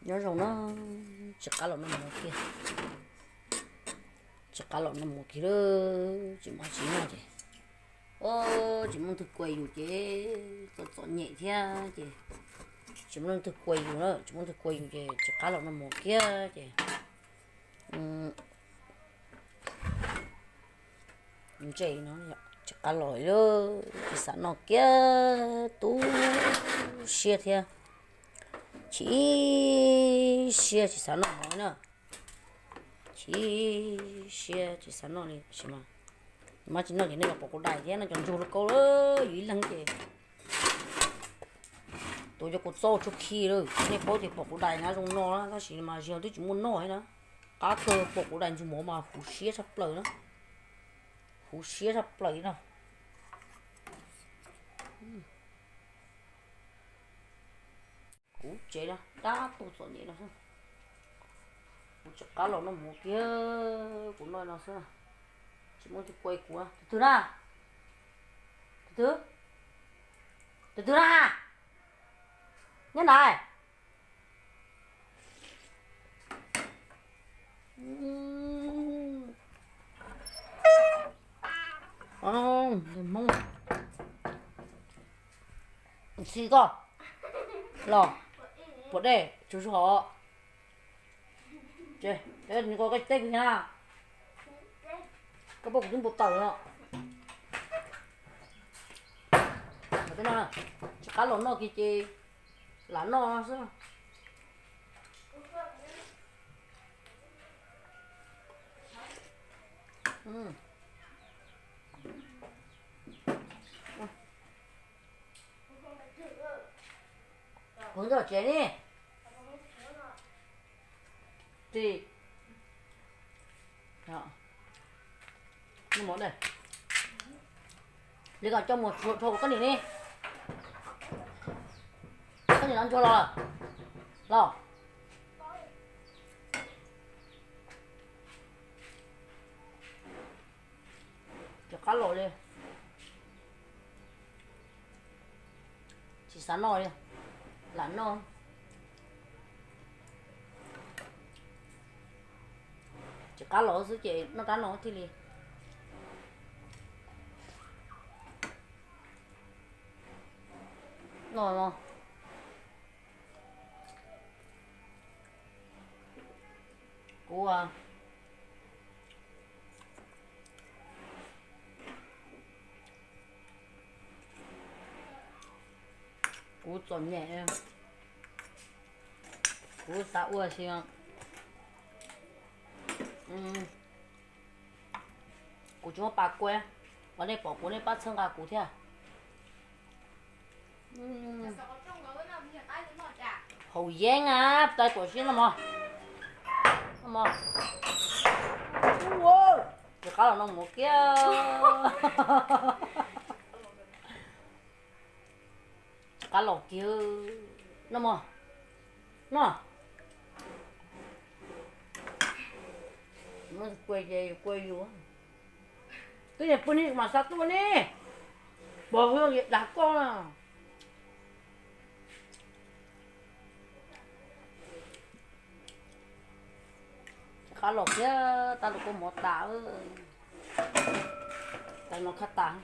Nyob zoo na, tsis qab los noj mov kiag, tsis qab los noj mov kiag lawm, tsis muaj tsis noj ces, o, tsis muaj leej twg kuas yus ces txom txom nyem thiab ces tsis muaj leej twg kuas yus na, tsis muaj leej twg kuas yus ces tsis qab los noj mov kiag ces ntse no tsis qab los li, tsis xav noj kiag, tu siab thiab, chim siab tsis xav noj mov na, chim siab tsis xav noj li tab sis mas, mas tsis noj ces nej yuav pom kuv dais thiab, noj cov ntsuag loj kau lawm yus ib leeg ces tuav cov kua txob tsuj khi lawm, nej paub tias pom kuv dais na zoo no na tab sis mas zig twb tsis muaj noj na, qab kawg pom kuv dais ntsuag mov mas huv siab tshaj plaws na, huv siab tshaj plaws no. Kuv tsev no tab tus txom nyem no xwb, kuv tsis qab los noj mov kiag, kuv noj no xwb, tsis muaj leej twg kuas kuv, tus twg na, tus twg, tus twg na, nyob nraim. Hmoob, xi koj los puas dej tsuag tsuag os. Koj teb kuv na, koj pom kuv twb npau taws no. Tsis qab los noj kiag ces lam noj no xwb. Kuv ntxuag tsev ne. Tis, li kom coj mus rau koj niam ne. Koj niam no ntsuag los, los. Tsis qab los li, tsis xav noj li, lam noj. Tsis qab los xwb ces noj rab no thiaj li noj no. Kuv, kuv txom nyem, kuv xav ua si. Kuv tsis muaj pas kua, mas nej pom kuv nej pab txhawb nqa kuv thiab. Haus yeeb a, tais tuam siab no mog. Tsis qab los noj mov kiag. Tsis qab los kiag, noj mov, noj. Kua ces kua yus, twb yog pw ne mas xav tuaj ne, pog hwj dag koj na. Tsis qab los kiag, tab tus kua mov tas, tais no khab tas.